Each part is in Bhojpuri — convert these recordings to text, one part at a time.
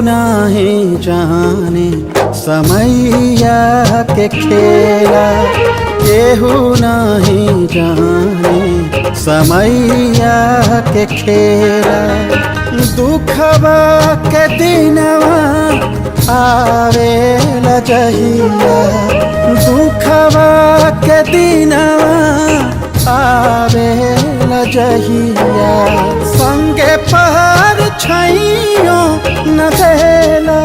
नाही जाने समैया के खेला, केहू नाही जाने समैया के खेला। दुखवा के दिनवा आवेला जहिया, दुखवा के दिनवा आवेला जहिया। संगे पहाड़ छैयो न देला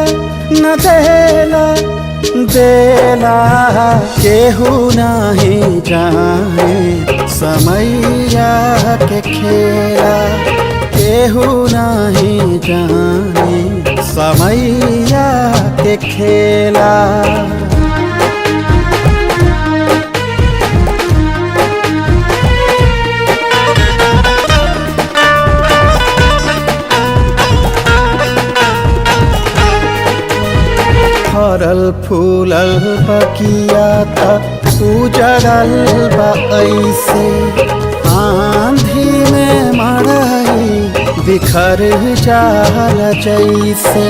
न देला देला, केहू नाही जाने समैया के खेला, केहू नाही जाने समैया के खेला। फरल फूलल बगिया त उजड़ल बा ऐसे, आंधी में मरई बिखर जाल जैसे।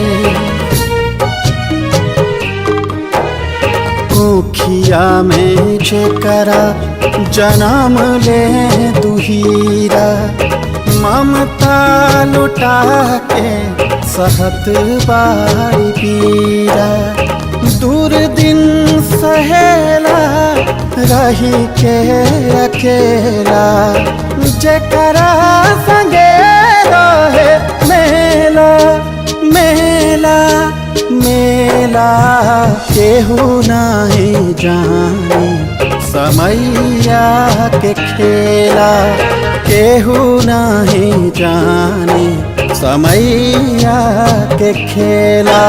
ऊखिया में जेकरा जन्म ले दुहीरा, ममता लुटा के सहत बारी पीरा। दूर दिन सहेला रही के अकेला, जेकरा संगे रहे मेला मेला मेला, केहू नाही जाने समैया के खेला, केहू नाही जाने समैया के खेला।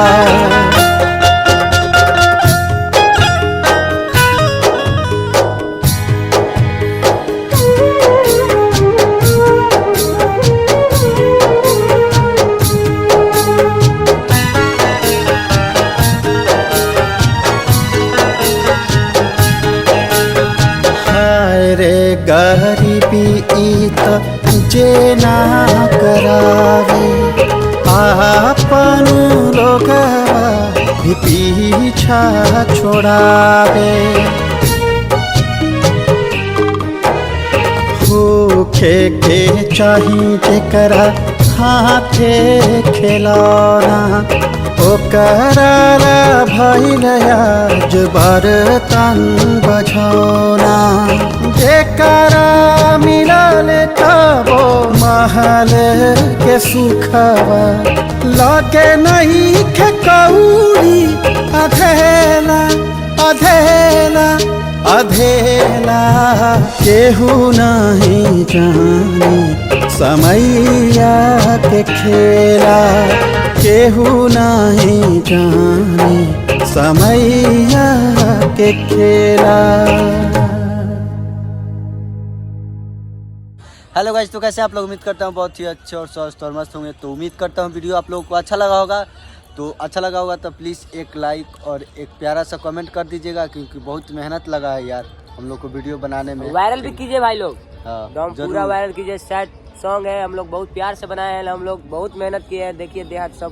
हाय रे गरीबी ई त जे ना करावे, आपन लोगवा भी पीछा छोड़ावे। होखे के चाही जेकरा हाथे खिलौना, ओकरा ला भइल आज बर्तन बझौना। जेकरा मिलल तबो महल के सुखवा, लगे नहीं खे कौड़ी अधेला अधेला अधेला, केहू नहीं जाने समैया के खेला, केहू नहीं जाने समैया के खेला। हेलो गाइस, तो कैसे आप लोग? उम्मीद करता हूँ बहुत ही अच्छे और स्वस्थ और मस्त होंगे। तो उम्मीद करता हूँ वीडियो आप लोगों को अच्छा लगा होगा। तो अच्छा लगा होगा तो प्लीज़ एक लाइक और एक प्यारा सा कमेंट कर दीजिएगा, क्योंकि बहुत मेहनत लगा है यार हम लोग को वीडियो बनाने में। वायरल भी कीजिए भाई लोग, हाँ, एकदम जरूर। पूरा वायरल कीजिए। सैड सॉन्ग है, हम लोग बहुत प्यार से बनाए हैं, हम लोग बहुत मेहनत किए हैं। देखिए देहात सब।